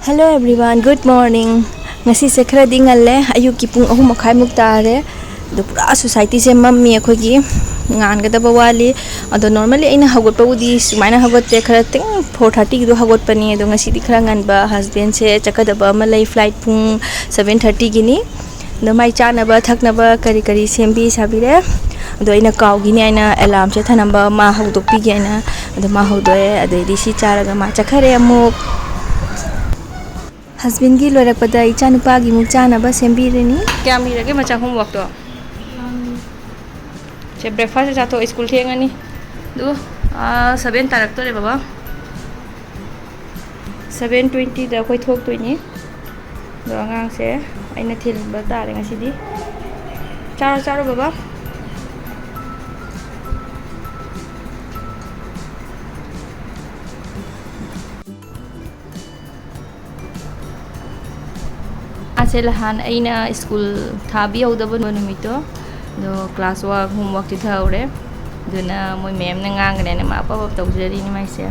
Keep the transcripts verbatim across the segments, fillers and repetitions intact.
Hello everyone, good morning. ꯉꯁꯤꯁꯦ ꯈꯔꯗꯤ ꯉꯜꯂꯦ, ꯑꯌꯨꯛꯀꯤ ꯄꯨꯡ ꯑꯍꯨꯝ ꯃꯈꯥꯏꯃꯨꯛ ꯇꯥꯔꯦ꯫ ꯑꯗꯣ ꯄꯨꯔꯥ ꯁꯣꯁꯥꯏꯇꯤꯁꯦ ꯃꯝꯃꯤ, ꯑꯩꯈꯣꯏꯒꯤ ꯉꯥꯟꯒꯗꯕ ꯋꯥꯠꯂꯤ꯫ ꯑꯗꯣ normally ꯑꯩꯅ ꯍꯧꯒꯠꯄꯕꯨꯗꯤ ꯁꯨꯃꯥꯏꯅ ꯍꯧꯒꯠꯇꯦ, ꯈꯔ ꯊꯦꯡ ꯐꯣꯔ ꯊꯥꯔꯇꯤꯒꯤꯗꯣ ꯍꯧꯒꯠꯄꯅꯤ꯫ ꯑꯗꯣ ꯉꯁꯤꯗꯤ ꯈꯔ ꯉꯟꯕ, ꯍꯁꯕꯦꯟꯁꯦ ꯆꯠꯀꯗꯕ ꯑꯃ ꯂꯩ, ꯐ꯭ꯂꯥꯏꯠ ꯄꯨꯡ ꯁꯚꯦꯟ ꯊꯥꯔꯇꯤꯒꯤꯅꯤ꯫ ꯑꯗꯣ ꯃꯥꯏ ꯆꯥꯅꯕ ꯊꯛꯅꯕ ꯀꯔꯤ ꯀꯔꯤ ꯁꯦꯝꯕꯤ ꯁꯥꯕꯤꯔꯦ꯫ ꯑꯗꯣ ꯑꯩꯅ ꯀꯥꯎꯈꯤꯅꯤ ꯍꯥꯏꯅ ꯑꯦꯂꯥꯔꯝꯁꯦ ꯊꯅꯝꯕ, ꯃꯥ ꯍꯧꯗꯣꯛꯄꯤꯒꯦ ꯍꯥꯏꯅ꯫ ꯑꯗꯣ ꯃꯥ ꯍꯧꯗꯣꯛꯑꯦ, ꯑꯗꯩꯗꯤ ꯁꯤ ꯆꯥꯔꯒ ꯃꯥ ꯆꯠꯈꯔꯦ ꯑꯃꯨꯛ꯫ ꯍꯁꯕꯦꯟꯒꯤ ꯂꯣꯏꯔꯛꯄꯗ ꯏꯆꯥꯅꯨꯄꯥꯒꯤ ꯑꯃꯨꯛ ꯆꯥꯅꯕ ꯁꯦꯝꯕꯤꯔꯅꯤ꯫ ꯀꯌꯥꯝ ꯏꯔꯒꯦ ꯃꯆꯥ ꯍꯣꯝꯋꯥꯛꯇꯣ? ꯁꯦ, ꯕ꯭ꯔꯦꯛꯐꯥꯁꯁꯦ ꯆꯥꯊꯣꯛ, ꯁ꯭ꯀꯨꯜ ꯊꯦꯡꯉꯅꯤ꯫ ꯑꯗꯨ, ꯑꯥ, ꯁꯚꯦꯟ ꯇꯥꯔꯛꯇꯣꯔꯦ ꯕꯕꯥ꯫ ꯁꯚꯦꯟ ꯇ꯭ꯋꯦꯟꯇꯤꯗ ꯑꯩꯈꯣꯏ ꯊꯣꯛꯇꯣꯏꯅꯤ꯫ ꯑꯗꯣ ꯑꯉꯥꯡꯁꯦ ꯑꯩꯅ ꯊꯤꯟꯕ ꯇꯥꯔꯦ ꯉꯁꯤꯗꯤ꯫ ꯆꯥꯔꯣ, ꯆꯥꯔꯣ ꯕꯕꯥ꯫ ꯃꯥꯁꯦ ꯅꯍꯥꯟ ꯑꯩꯅ ꯁ꯭ꯀꯨꯜ ꯊꯥꯕꯤꯍꯧꯗꯕ ꯅꯨꯃꯤꯠꯇꯣ, ꯑꯗꯣ ꯀ꯭ꯂꯥꯁ ꯋꯥꯔꯛ, ꯍꯣꯝꯋꯥꯔꯛ ꯆꯤꯊꯍꯧꯔꯦ꯫ ꯑꯗꯨꯅ ꯃꯣꯏ ꯃꯦꯝꯅ ꯉꯥꯡꯒꯅꯦꯅ ꯃꯥ ꯑꯄꯞ ꯑꯞ ꯇꯧꯖꯔꯤꯅꯤ ꯃꯥꯏꯁꯦ꯫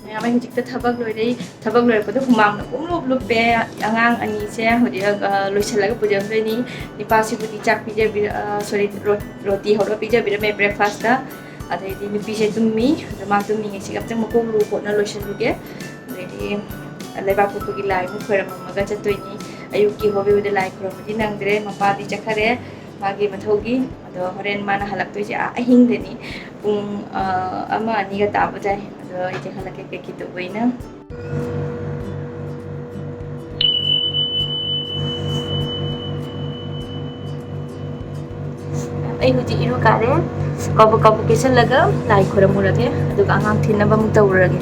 ꯃꯌꯥꯝ, ꯑꯩ ꯍꯧꯖꯤꯛꯇ ꯊꯕꯛ ꯂꯣꯏꯔꯦ꯫ ꯊꯕꯛ ꯂꯣꯏꯔꯛꯄꯗ ꯍꯨꯃꯥꯡꯅ ꯄꯨꯡꯂꯨꯞ ꯂꯨꯞꯄꯦ꯫ ꯑꯉꯥꯡ ꯑꯅꯤꯁꯦ ꯍꯧꯖꯤꯛ, ꯑ, ꯂꯣꯏꯁꯤꯜꯂꯒ ꯄꯨꯖꯔꯝꯗꯣꯏꯅꯤ꯫ ꯅꯤꯄꯥꯁꯤꯕꯨꯗꯤ ꯆꯥꯛ ꯄꯤꯖꯕꯤꯔ-, ꯑ, sorry, ꯔꯣ-, ꯔꯣꯇꯤ ꯍꯧꯔꯒ ꯄꯤꯖꯕꯤꯔꯝꯃꯦ ꯕ꯭ꯔꯦꯛꯐꯥꯁꯇ꯫ ꯑꯗꯩꯗꯤ ꯅꯨꯄꯤꯁꯦ ꯇꯨꯝꯃꯤ꯫ ꯑꯗꯣ ꯃꯥ ꯇꯨꯝꯃꯤꯉꯩꯁꯤꯒ ꯑꯝꯇꯪ ꯃꯀꯣꯛ ꯂꯨ ꯈꯣꯠꯅ ꯂꯣꯏꯁꯤꯜꯂꯨꯒꯦ꯫ ꯑꯗꯩꯗꯤ ꯂꯩꯕꯥꯛ ꯄꯣꯛꯄꯒꯤ ꯂꯥꯏ ꯑꯃꯨꯛ ꯈꯣꯏꯔꯝꯃꯝꯃꯒ ꯆꯠꯇꯣꯏꯅꯤ꯫ ꯑꯌꯨꯛꯀꯤ ꯍꯣꯕꯦ ꯍꯣꯕꯦꯗ ꯂꯥꯏ ꯈꯣꯏꯔꯝꯕꯗꯤ ꯅꯪꯗ꯭ꯔꯦ, ꯃꯄꯥꯗꯤ ꯆꯠꯈꯔꯦ ꯃꯥꯒꯤ ꯃꯊꯧꯒꯤ꯫ ꯑꯗꯣ ꯍꯣꯔꯦꯟ ꯃꯥꯅ ꯍꯜꯂꯛꯇꯣꯏꯁꯦ ꯑꯥ ꯑꯍꯤꯡꯗꯅꯤ, ꯄꯨꯡ, ꯑ, ꯑꯃ ꯑꯅꯤꯒ ꯇꯥꯕ ꯇꯥꯏ꯫ ꯑꯗꯣ ꯑꯩꯁꯦ ꯍꯜꯂꯛꯀꯦ ꯀꯩꯀꯩ ꯇꯧꯕꯩꯅ꯫ ꯑꯩ ꯍꯧꯖꯤꯛ ꯏꯔꯨ ꯀꯥꯔꯦ꯫ ꯀꯕꯛ ꯀꯕꯛ ꯀꯦꯁꯜꯂꯒ ꯂꯥꯏ ꯈꯣꯏꯔꯝꯃꯨꯔꯒꯦ, ꯑꯗꯨꯒ ꯑꯉꯥꯡ ꯊꯤꯟꯅꯕ ꯑꯃꯨꯛ ꯇꯧꯔꯨꯔꯒꯦ꯫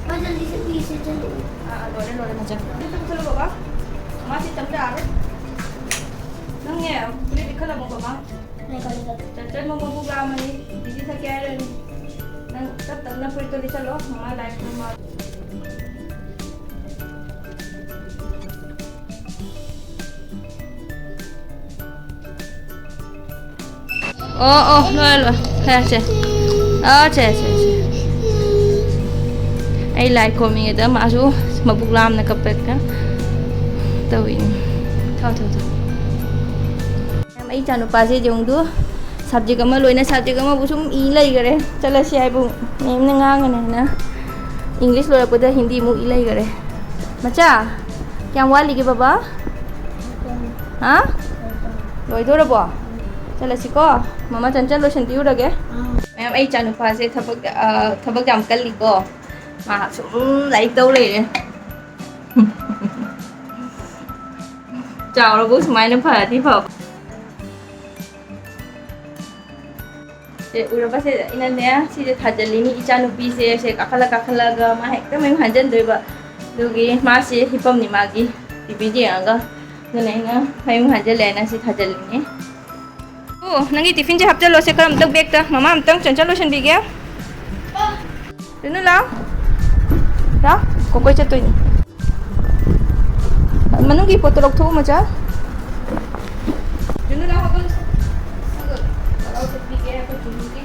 ꯃꯥ ꯖꯜꯗꯤ ꯆꯠꯄꯤꯒꯦ, ꯆꯠ-, ꯆꯠꯂꯨ꯫ ꯑꯥ, ꯑꯥ, ꯂꯣꯏꯔꯦ, ꯂꯣꯏꯔꯦ, ꯃꯆꯟ꯫ ꯑꯗꯨ ꯆꯠꯂꯨ, ꯆꯠꯂꯨ, ꯕꯕꯥ꯫ ꯃꯥ ꯁꯤ ꯇꯝ ꯌꯥꯔꯣꯏ꯫ ꯅꯪꯅꯦ, ꯐꯨꯔꯤꯠ ꯂꯤꯠꯈꯠꯂꯝꯃꯣ, ꯕꯕꯥ꯫ ꯂꯩꯀꯣ, ꯂꯩꯀꯣ꯫ ꯆꯟꯆꯟ ꯃꯕꯨꯛ ꯂꯥꯝꯃꯅꯤ, ꯗꯤꯗꯤ ꯊꯛꯀꯦ ꯍꯥꯏꯔꯅꯤ꯫ ꯅꯪ ꯇꯞ ꯇꯞꯅ ꯐꯨꯔꯤꯠꯇꯣ ꯂꯤꯠꯁꯜꯂꯣ, ꯃꯃꯥ ꯂꯥꯏ ꯈꯨꯔꯨꯝꯃ꯫ ꯑꯣ, ꯑꯣ, ꯂꯣꯏꯔꯦ, ꯂꯣꯏꯔꯦ꯫ ꯁꯦ, ꯁꯦ꯫ ꯑꯥ, ꯁꯦ, ꯁꯦ, ꯁꯦ꯫ ꯑꯩ ꯂꯥꯏ ꯈꯣꯝꯃꯤꯉꯩꯗ ꯃꯥꯁꯨ ꯃꯕꯨꯛ ꯂꯥꯝꯅ ꯀꯞꯄꯛꯇ ꯇꯧꯏꯅꯤ꯫ ꯊꯥꯎ, ꯊꯥꯎ, ꯊꯥꯎ꯫ ꯃꯌꯥꯝ, ꯑꯩ ꯏꯆꯥꯅꯨꯄꯥꯁꯦ ꯌꯦꯡꯉꯨꯗꯨ, subject ꯑꯃ ꯂꯣꯏꯅ subject ꯑꯃꯕꯨ ꯁꯨꯝ ꯏ ꯂꯩꯈꯔꯦ꯫ ꯆꯠꯂꯁꯤ ꯍꯥꯏꯕꯨ ꯃꯦꯝꯅ ꯉꯥꯡꯒꯅꯤ ꯍꯥꯏꯅ꯫ English ꯂꯣꯏꯔꯛꯄꯗ ꯍꯤꯟꯗꯤ ꯑꯃꯨꯛ ꯏ ꯂꯩꯈꯔꯦ꯫ ꯃꯆꯥ, ꯀꯌꯥꯝ ꯋꯥꯠꯂꯤꯒꯦ ꯕꯕꯥ? ꯍꯥ? ꯂꯣꯏꯗꯣꯔꯕꯣ? ꯆꯠꯂꯁꯤꯀꯣ꯫ ꯃꯃꯥ ꯆꯟꯆꯟ ꯂꯣꯏꯁꯟꯕꯤꯔꯨꯔꯒꯦ꯫ ꯃꯌꯥꯝ, ꯑꯩ ꯏꯆꯥꯅꯨꯄꯥꯁꯦ ꯊꯕꯛ, ꯑ, ꯊꯕꯛ ꯌꯥꯝ ꯀꯜꯂꯤꯀꯣ꯫ ꯃꯥ ꯁꯨꯝ ꯂꯥꯏꯔꯤꯛ ꯇꯧ ꯂꯩꯔꯦ꯫ ꯆꯥꯎꯔꯕꯨ ꯁꯨꯃꯥꯏꯅ ꯐꯔꯗꯤ ꯐꯕ꯫ ꯁꯦ, ꯎꯔꯕꯁꯦ, ꯑꯩꯅꯅꯦ, ꯁꯤꯁꯦ ꯊꯥꯖꯤꯜꯂꯤꯅꯤ꯫ ꯏꯆꯥꯅꯨꯄꯤꯁꯦ ꯁꯦ ꯀꯥꯈꯠꯂ ꯀꯥꯈꯠꯂꯒ ꯃꯥ ꯍꯦꯛꯇ ꯃꯌꯨꯝ ꯍꯟꯖꯟꯗꯣꯏꯕ꯫ ꯑꯗꯨꯒꯤ ꯃꯥꯁꯦ ꯍꯤꯞꯄꯝꯅꯤ ꯃꯥꯒꯤ ꯇꯤꯚꯤ ꯌꯦꯡꯉꯒ꯫ ꯑꯗꯨꯅ ꯑꯩꯅ ꯃꯌꯨꯝ ꯍꯟꯖꯜꯂꯦꯅ ꯁꯤ ꯊꯥꯖꯤꯜꯂꯤꯅꯤ꯫ ꯑꯣ, ꯅꯪꯒꯤ ꯇꯤꯐꯤꯟꯁꯦ ꯍꯥꯞꯆꯜꯂꯣꯁꯦ ꯈꯔ ꯑꯝꯇ ꯕꯦꯛꯇ꯫ ꯃꯃꯥ ꯑꯝꯇꯪ ꯆꯟꯆꯟ ꯂꯣꯏꯁꯟꯕꯤꯒꯦ꯫ ꯔꯨꯅꯨ ꯂꯥꯎ꯫ ꯂꯥꯎ, ꯀꯣꯀꯣꯏ ꯆꯠꯇꯣꯏꯅꯤ꯫ ꯃꯅꯨꯡꯒꯤ ꯄꯣꯠꯇꯣ ꯂꯧꯊꯣꯛꯎ ꯃꯆꯥ꯫ ꯔꯨꯅꯨ ꯂꯥꯎ, ꯍꯧꯒꯠꯂꯨ꯫ ꯍꯧꯒꯠꯂꯨ꯫ ꯆꯠꯄꯤꯒꯦ ꯑꯩꯈꯣꯏ ꯔꯨꯅꯨꯒꯤ꯫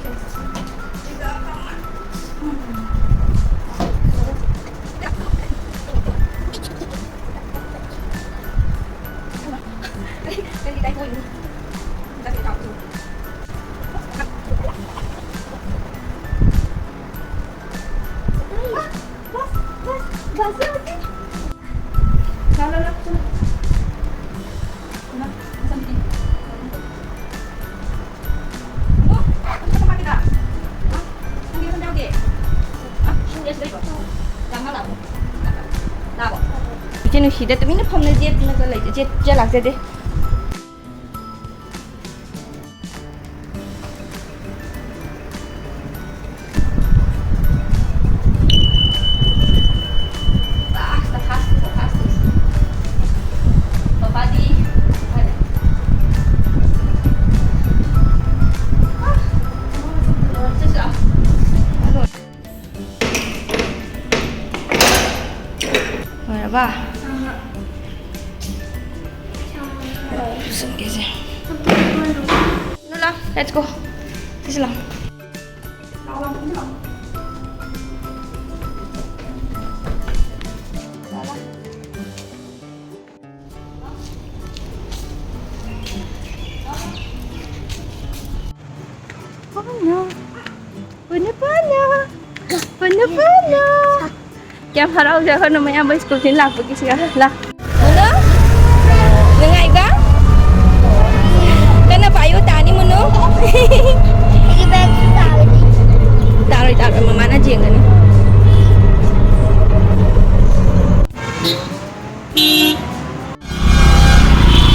ꯏꯆꯦ ꯅꯨꯡꯁꯤꯗ ꯇꯨꯃꯤꯟꯅ ꯐꯝꯅ ꯆꯦꯠꯅꯒ ꯂꯩ꯫ ꯆꯦ, ꯆꯦ ꯂꯥꯛꯆꯗꯦ꯫ ꯂꯣꯏꯔꯕ? ꯄꯨꯁꯟꯒꯦꯁꯦ꯫ ꯅꯨꯂꯥ, let's go꯫ ꯁꯤ ꯂꯥꯎ꯫ ꯄꯥꯅ꯫ ꯄꯥꯅ, ꯄꯥꯅ꯫ ꯄꯥꯅ, ꯄꯥꯅ꯫ ꯀꯌꯥꯝ ꯍꯔꯥꯎꯖꯈ꯭ꯔꯅꯣ ꯃꯌꯥꯝꯕ ꯁ꯭ꯀꯨꯜ ꯊꯤꯟ ꯂꯥꯛꯄꯒꯤ ꯁꯤꯒ꯫ ꯂꯥ꯫ ꯃꯨꯅꯨ? ꯅꯨꯡꯉꯥꯏꯕ? ꯀꯟꯅ ꯄꯥꯏꯌꯨ, ꯇꯥꯅꯤ ꯃꯨꯅꯨ꯫ ꯑꯩꯒꯤ ꯕꯦꯒꯁꯨ ꯇꯥꯔꯗꯤ꯫ ꯇꯥꯔꯣꯏ, ꯇꯥꯔꯣꯏ, ꯃꯃꯥꯅ ꯌꯦꯡꯒꯅꯤ꯫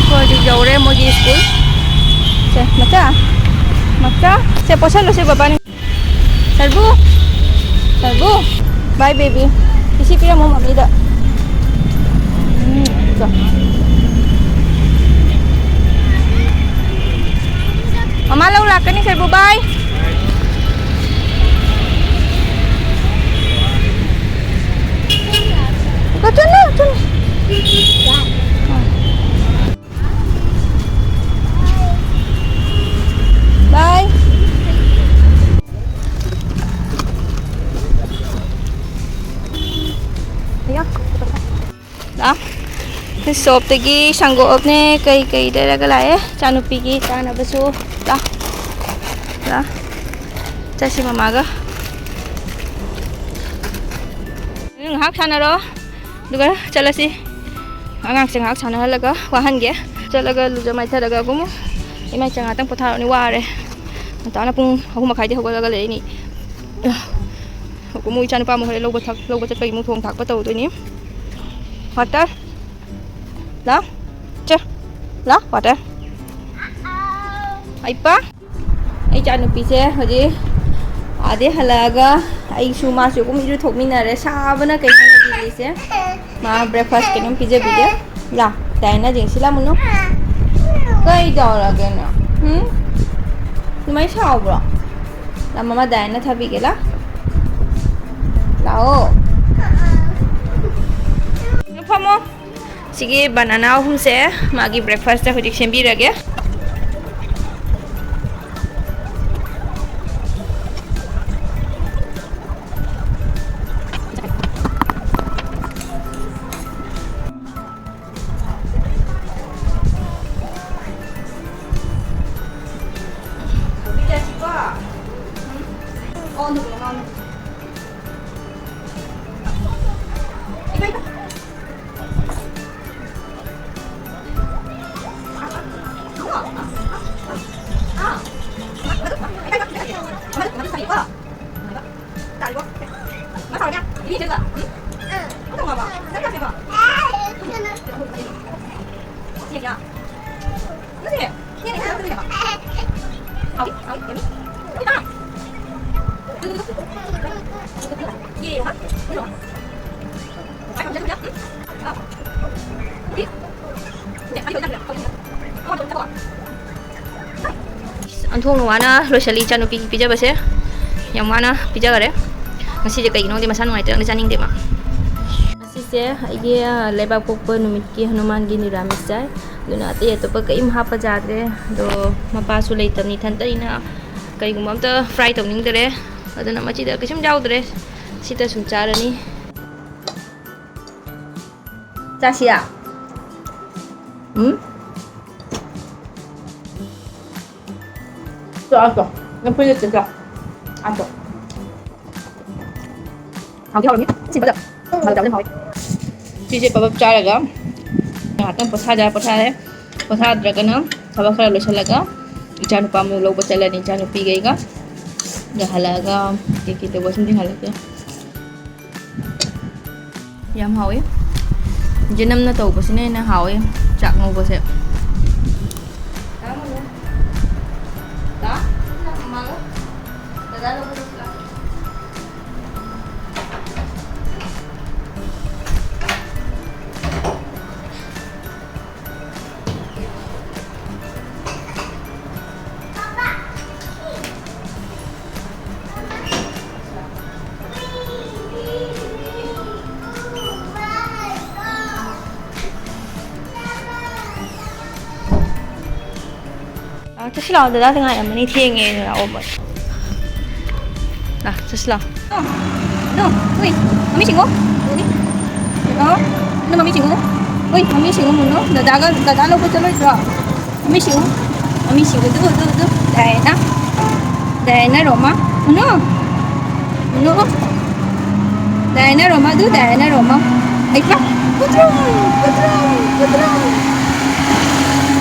ꯍꯧꯖꯤꯛ ꯌꯧꯔꯦ ꯃꯣꯏꯒꯤ ꯁ꯭ꯀꯨꯜ꯫ ꯁꯦ, ꯃꯆꯥ, ꯃꯆꯥ, ꯁꯦ, ꯄꯣꯠꯁꯜꯂꯨꯁꯦ ꯕꯕꯥꯅꯤ꯫ ꯁꯔꯕꯨ, ꯁꯔꯕꯨ, bye baby꯫ ꯏꯁꯤ ꯄꯤꯔꯝꯃꯣ ꯃꯝꯃꯤꯗ꯫ ꯎꯝ, ꯆꯣ꯫ ꯃꯃꯥ ꯂꯧ ꯂꯥꯛꯀꯅꯤ ꯁꯔꯕꯨ, bye꯫ ꯆꯠꯂꯣ, ꯆꯠꯂꯣ꯫ Bye꯫ ꯑꯌꯥ꯫ ꯂꯥ꯫ ꯁꯣꯞꯇꯒꯤ ꯁꯪꯒꯣꯝꯅꯦ ꯀꯩ ꯀꯩ ꯂꯩꯔꯒ ꯂꯥꯛꯑꯦ꯫ ꯏꯆꯥꯅꯨꯄꯤꯒꯤ ꯆꯥꯅꯕꯁꯨ꯫ ꯂꯥ꯫ ꯂꯥ꯫ ꯆꯠꯁꯤ ꯃꯃꯥꯒ꯫ ꯉꯥꯏꯍꯥꯛ ꯁꯥꯟꯅꯔꯣ꯫ ꯑꯗꯨꯒ ꯆꯠꯂꯁꯤ꯫ ꯑꯉꯥꯡꯁꯦ ꯉꯥꯏꯍꯥꯛ ꯁꯥꯟꯅꯍꯜꯂꯒ ꯋꯥꯍꯟꯒꯦ꯫ ꯆꯠꯂꯒ ꯂꯨꯖ ꯃꯥꯏꯊꯔꯒ ꯑꯃꯨꯛ ꯏꯃꯥ ꯏꯆꯥ ꯉꯥꯛꯇꯪ ꯄꯣꯊꯥꯔꯅꯤ, ꯋꯥꯔꯦ꯫ ꯉꯟꯇꯥꯅ ꯄꯨꯡ ꯑꯍꯨꯝ ꯃꯈꯥꯏꯗꯩ ꯍꯧꯒꯠꯂꯒ ꯂꯩꯔꯤꯅꯤ꯫ ꯑꯃꯨꯛ ꯏꯆꯥ ꯅꯨꯄꯥ ꯑꯃꯨꯛ ꯍꯣꯔꯦꯟ ꯂꯧꯕ ꯊꯛ-, ꯂꯧꯕ ꯆꯠꯄꯒꯤ ꯑꯃꯨꯛ ꯊꯣꯡ ꯊꯥꯛꯄ ꯇꯧꯗꯣꯏꯅꯤ꯫ ꯋꯥꯇꯔ꯫ ꯂꯥ꯫ ꯆꯦ꯫ ꯂꯥ, ꯋꯥꯇꯔ꯫ ꯑꯩꯄꯥ꯫ ꯑꯩ ꯏꯆꯥꯅꯨꯄꯤꯁꯦ ꯍꯧꯖꯤꯛ ꯑꯥꯗꯩ ꯍꯜꯂꯛꯑꯒ ꯑꯩꯁꯨ ꯃꯥꯁꯨ ꯑꯗꯨꯝ ꯏꯔꯨ ꯊꯣꯛꯃꯤꯟꯅꯔꯦ꯫ ꯁꯥꯕꯅ ꯀꯩꯅꯣ ꯗꯤꯜꯂꯤꯁꯦ꯫ ꯃꯥ breakfast ꯀꯩꯅꯣꯝ ꯄꯤꯖꯕꯤꯒꯦ꯫ ꯂꯥ, ꯗꯥꯏꯅꯥ ꯌꯦꯡꯁꯤ ꯂꯥ ꯃꯨꯅꯨ꯫ ꯀꯩꯗꯧꯔꯒꯦ ꯅꯪ? ꯍꯨꯝ? ꯑꯗꯨꯃꯥꯏꯅ ꯁꯥꯎꯕ꯭ꯔꯣ? ꯂꯥ, ꯃꯃꯥ ꯗꯥꯏꯅꯥ ꯊꯥꯕꯤꯒꯦ ꯂꯥ꯫ ꯂꯥꯛꯑꯣ꯫ ꯐꯝꯃꯣ꯫ ꯁꯤꯒꯤ banana ꯑꯍꯨꯝꯁꯦ ꯃꯥꯒꯤ breakfastꯇ ꯍꯧꯖꯤꯛ ꯁꯦꯝꯕꯤꯔꯒꯦ꯫ ꯑꯣꯟꯊꯣꯛꯅ ꯋꯥꯅ ꯂꯣꯏꯁꯤꯜꯂꯤ ꯏꯆꯥꯅꯨꯄꯤꯒꯤ ꯄꯤꯖꯕꯁꯦ꯫ ꯌꯥꯝ ꯋꯥꯅ ꯄꯤꯖꯈꯔꯦ꯫ ꯉꯁꯤꯁꯦ ꯀꯩꯒꯤꯅꯣ ꯈꯪꯗꯦ, ꯃꯁꯥ ꯅꯨꯡꯉꯥꯏꯇ꯭ꯔꯒ ꯆꯥꯅꯤꯡꯗꯦ ꯃꯥ꯫ ꯉꯁꯤꯁꯦ ꯑꯩꯒꯤ, ꯑ, ꯂꯩꯕꯥꯛ ꯄꯣꯛꯄ ꯅꯨꯃꯤꯠꯀꯤ ꯍꯅꯨꯃꯥꯟꯒꯤ ꯅꯤꯔꯥꯃꯤꯁ ꯆꯥꯏ꯫ ꯑꯗꯨꯅ ꯑꯇꯩ ꯑꯇꯣꯞꯄ ꯀꯔꯤꯝ ꯍꯥꯞꯄ ꯆꯥꯗ꯭ꯔꯦ꯫ ꯑꯗꯣ ꯃꯄꯥꯁꯨ ꯂꯩꯇꯕꯅꯤ, ꯏꯊꯟꯇꯅꯤꯅ ꯀꯩꯒꯨꯝꯕ ꯑꯝꯇ fry ꯇꯧꯅꯤꯡꯗꯔꯦ꯫ ꯑꯗꯨꯅ ꯃꯆꯤꯗ ꯀꯩꯁꯨꯝ ꯌꯥꯎꯗ꯭ꯔꯦ꯫ ꯁꯤꯇ ꯁꯨꯝ ꯆꯥꯔꯅꯤ꯫ ꯆꯥꯁꯤꯌꯥ꯫ ꯎꯝ? ꯆꯣ, ꯆꯣ꯫ ꯅꯪ ꯐꯨꯔꯤꯠ ꯂꯤꯠꯇ꯭ꯔꯤꯗꯣ꯫ ꯑꯥ, ꯆꯣ꯫ ꯍꯥꯎꯗꯤ ꯍꯥꯎꯔꯝꯅꯤ꯫ ꯁꯤ ꯐꯖ-, ꯐꯖ ꯆꯥꯕꯗꯤ ꯍꯥꯎꯋꯤ꯫ ꯁꯤꯁꯦ ꯄꯕꯞ ꯆꯥꯔꯒ ꯉꯥꯏꯍꯥꯛꯇꯪ ꯄꯣꯊꯥꯖ-, ꯄꯣꯊꯥꯔꯦ꯫ ꯄꯣꯊꯥꯗ꯭ꯔꯒꯅ ꯊꯕꯛ ꯈꯔ ꯂꯣꯏꯁꯤꯜꯂꯒ ꯏꯆꯥꯅꯨꯄꯥ ꯑꯃꯨꯛ ꯂꯧꯕ ꯆꯠꯂꯅꯤ, ꯏꯆꯥꯅꯨꯄꯤꯈꯩꯒ꯫ ꯑꯗ ꯍꯜꯂꯛꯑꯒ ꯀꯩꯀꯩ ꯇꯧꯕ ꯁꯨꯝ ꯌꯦꯡꯍꯜꯂꯛꯀꯦ꯫ ꯌꯥꯝ ꯍꯥꯎꯋꯤ꯫ ꯌꯦꯅꯝꯅ ꯇꯧꯕꯁꯤꯅ ꯍꯦꯟꯅ ꯍꯥꯎꯋꯤ, ꯆꯥꯛ ꯉꯧꯕꯁꯦ꯫ ꯑ, ꯆꯠꯁꯤ ꯂꯥꯛꯑꯣ, ꯗꯗꯥꯗ ꯉꯥꯏꯔꯝꯃꯅꯤ, ꯊꯦꯡꯉꯦ꯫ ꯂꯥꯛꯑꯣ, ꯕꯣꯏ꯫ ꯂꯥꯛ, ꯆꯠꯁꯤ ꯂꯥꯛꯑꯣ꯫ ꯅꯣ, ꯎꯏ, ꯃꯃꯤ ꯁꯤꯡꯉꯣ꯫ ꯎꯏ꯫ ꯅꯣ, ꯅꯣ, ꯃꯃꯤ ꯁꯤꯡꯉꯣ꯫ ꯎꯏ, ꯃꯃꯤ ꯁꯤꯡꯉꯣ, ꯃꯨꯟꯅꯣ꯫ ꯗꯗꯥꯒ, ꯗꯗꯥ ꯂꯧꯕ ꯆꯠꯂꯣꯏꯗ꯭ꯔꯣ? ꯃꯃꯤ ꯁꯤꯡꯉꯣ꯫ ꯃꯃꯤ ꯁꯤꯡꯉꯣ, ꯗꯨ, ꯗꯨ, ꯗꯨ꯫ ꯗꯥꯏꯅꯥ꯫ ꯗꯥꯏꯅꯥ, ꯔꯣꯃꯥ꯫ ꯃꯨꯟꯅꯣ꯫ ꯃꯨꯟꯅꯣ꯫ ꯗꯥꯏꯅꯥ, ꯔꯣꯃꯥ, ꯗꯨ, ꯗꯥꯏꯅꯥ, ꯔꯣꯃꯥ꯫ ꯑꯩ ꯄꯨꯔꯥ ꯀꯨꯇ꯭ꯔꯨꯝ, ꯀꯨꯇ꯭ꯔꯨꯝ, ꯀꯨꯇ꯭ꯔꯨꯝ꯫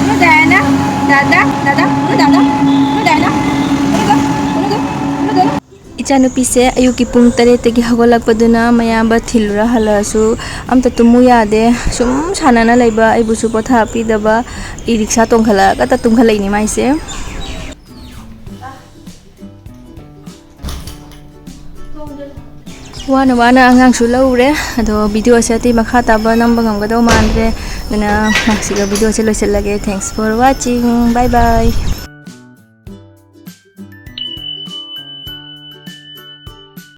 ꯃꯨꯟꯅꯣ, ꯗꯥꯏꯅꯥ꯫ ꯗꯥꯗꯥ, ꯗꯥꯗꯥ, ꯃꯨꯟꯅꯣ, ꯗꯥꯗꯥ꯫ ꯃꯨꯟꯅꯣ, ꯗꯥꯏꯅꯥ꯫ ꯃꯨꯟꯅꯣ, ꯃꯨꯟꯅꯣ, ꯃꯨꯟꯅꯣ, ꯃꯨꯟꯅꯣ꯫ ꯏꯆꯥꯅꯨꯄꯤꯁꯦ ꯑꯌꯨꯛꯀꯤ ꯄꯨꯡ ꯇꯔꯦꯠꯇꯒꯤ ꯍꯧꯒꯠꯂꯛꯄꯗꯨꯅ ꯃꯌꯥꯝꯕ ꯊꯤꯜꯂꯨꯔ ꯍꯜꯂꯛꯑꯁꯨ ꯑꯝꯇ ꯇꯨꯝꯃꯨ ꯌꯥꯗꯦ꯫ ꯁꯨꯝ ꯁꯥꯟꯅꯅ ꯂꯩꯕ, ꯑꯩꯕꯨꯁꯨ ꯄꯣꯊꯥ ꯄꯤꯗꯕ꯫ ꯏ ꯔꯤꯛꯁꯥ ꯇꯣꯡꯈꯠꯂꯛꯑꯒꯇ ꯇꯨꯝꯈꯠꯂꯛꯏꯅꯤ ꯃꯥꯏꯁꯦ꯫ ꯋꯥꯅ ꯋꯥꯅ ꯑꯉꯥꯡꯁꯨ ꯂꯧꯔꯦ꯫ ꯑꯗꯣ ꯚꯤꯗꯤꯑꯣꯁꯦ ꯑꯇꯩ ꯃꯈꯥ ꯇꯥꯕ ꯅꯝꯕ ꯉꯝꯒꯗꯧ ꯃꯥꯟꯗ꯭ꯔꯦ꯫ ꯑꯗꯨꯅ ꯃꯁꯤꯒ ꯚꯤꯗꯤꯑꯣꯁꯦ ꯂꯣꯏꯁꯤꯜꯂꯒꯦ꯫ Thanks for watching. Bye bye.